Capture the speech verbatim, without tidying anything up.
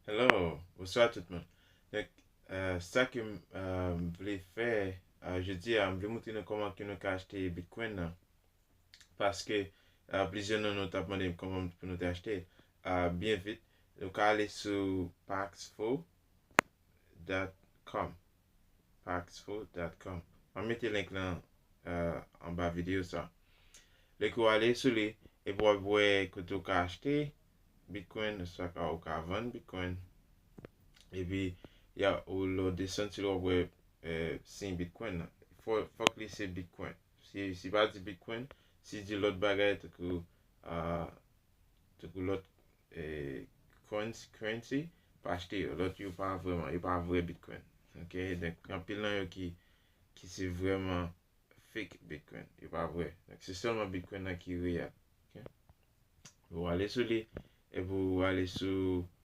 Hello, bonswa tout moun. Donk, euh, sa ke m euh, m vle fè euh, jodi a, m vle montre nou kòman ke nou ka achte Bitcoin nan. Paske euh, plizyè nan nou t ap mande m kòman pou nou te achte. Euh, byen vit, nou ka ale sou paxful dot com. Paxful dot com. Mwen mete link lan euh, anba videyo sa. Lè ke w ale sou li, epi w ap wè kote w ka achte Bitcoin, oswa ka, ou ka vann Bitcoin. Epi, ya, ou lè w desann sou li, w ap wè euh, siy Bitcoin nan. Fò, fòk li se Bitcoin. Si, si pa di Bitcoin, si di lòt bagay, tankou euh, tankou lòt eh, coins, currency, pa achte yo. Lòt yo pa vrèman, yo pa vrè Bitcoin. Ok, donk anpil nan yo ki, ki se vrèman fake Bitcoin. Yo pa vrè. Donk se sèlman Bitcoin nan ki reyèl. Ok? Ou ale sou li, epi ou ale sou